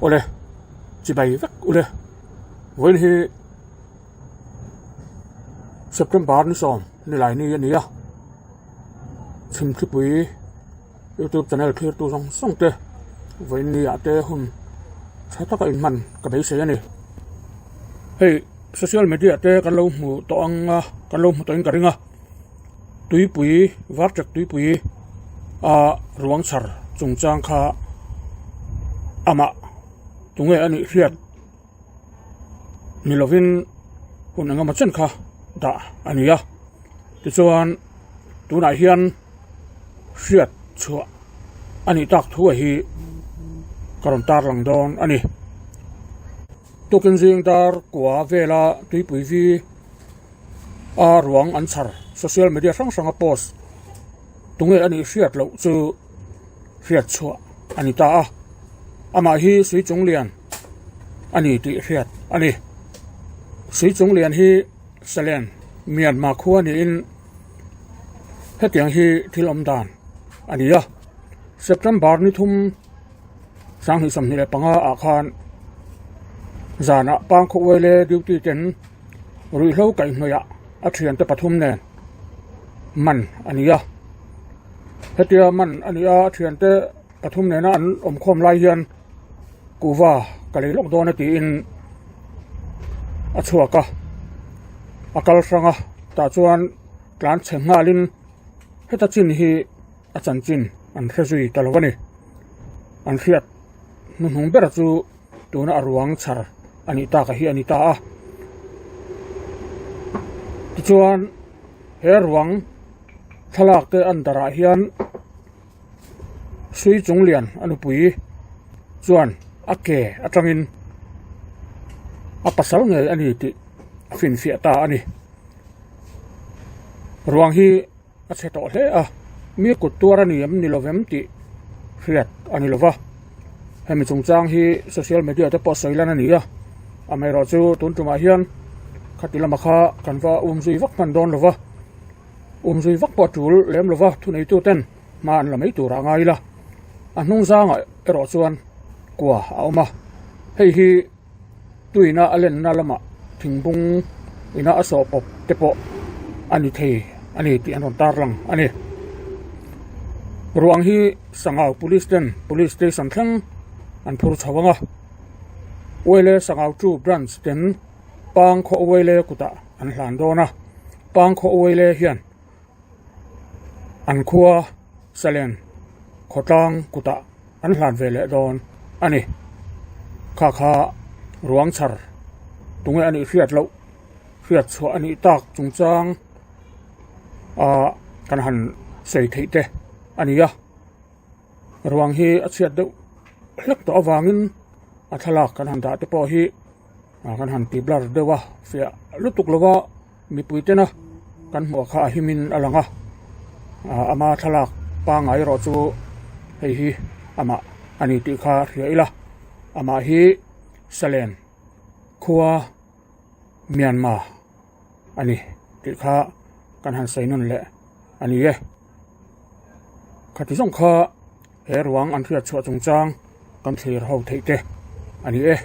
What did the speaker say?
Awle, chibai vek ule. Vawiin hi September ni sawm ni lai ni a ni a, Chhimthlipui YouTube channel thlirtu zawng zawng te vawiin ni ah te hun tha taka inhman ka beisei a ni. Hei social media te kan lo hmu tawh ang a, kan lo hmu tawhin ka ring a, tuipui varṭek tuipui a ruang chhar chungchang kha amah tunge a nih hriat ni lovin hun engemaw chen kha dah a ni a, tichuan tunah hian hriat chhuah a nih tak thu hi ka rawn tarlang dawn a ni. Tukin zing dar kua vela tuipui vi a ruang an chhar social media hrang hranga post tunge a nih hriat loh chu hriat chhuah a ni ta a, amah hi sui chung lian a ni tih hriat a ni. Sui chung lian hi Salen Myanmar khua niin hetiang hi thil awm dan a ni a, September ni thum 2025 ah khan zanah Pangkhaw Uaile duty ten ruihhlo kaihhnawihah a thiante pathum nen man a ni a, hetia man a ni a a thiante pathum nena an awmkhawm lai hian kuhva ka lei lawk dawn a tiin a chhuak a, a kal hrang a tah chuan tlan chhe nghalin heta chin hi a chanchin an hre zui ta lo a ni. An hriat hnuhnung ber chu tuna a ruang chhar a nih tak hi a ni ta a. Tichuan he ruang thlalak te an darah hian Sui Chunglian a nupui chuan a ke atangin a pasal ngei a ni tih a finfiah ta a ni. Ruang hi a chhe tawh hle a, mi kut tuar a ni em ni lovem tih hriat a ni lova, hemi chungchang hi social media te pawh sawi lan a ni a, amaherawh chu tun tumah hian khati lama kha kan va um zui vak hman dawn lova, um zui vak pawh a tul lem lova thuneitu ten hma an la mai tur ah ngai ila, a hnung zangah erawh chuan kua a awm a, hei hi. Tuina a lenna lamah thingbung ina a sawh pawp te pawh a ni thei a ni tih an rawn tarlang a ni. Ruang hi Sangau Police ten Police Station thleng an phur chho ang a, Uaile Sangau 2 Branch ten Pangkhaw Uaile kutah an hlan dawn a, Pangkhaw Uaile hian an khua Salen khawtlang kutah an hlan ve leh dawn a ni. Kha kha ruang chhar tunge a nih hriat loh, hriat chhuah a nih tak chungchang ah kan han sawi theih te a ni a. Ruang hi a chhiat deuh hlek tawh avangin a thlalak kan han dah te pawh hi kan han ti blur deuh a, fiah lutuk lova mipui tena kan hmuh kha a himin a lang a, ama thlalak pangngai erawh chu hei hi amah a ni tih kha hria ila, amah hi Salen khua Myanmar a ni tih kha kan han sawi nawn leh a ni e. Khati zawng kha he ruang an hriat chhuah chungchang kan thlir ho theih te a ni e.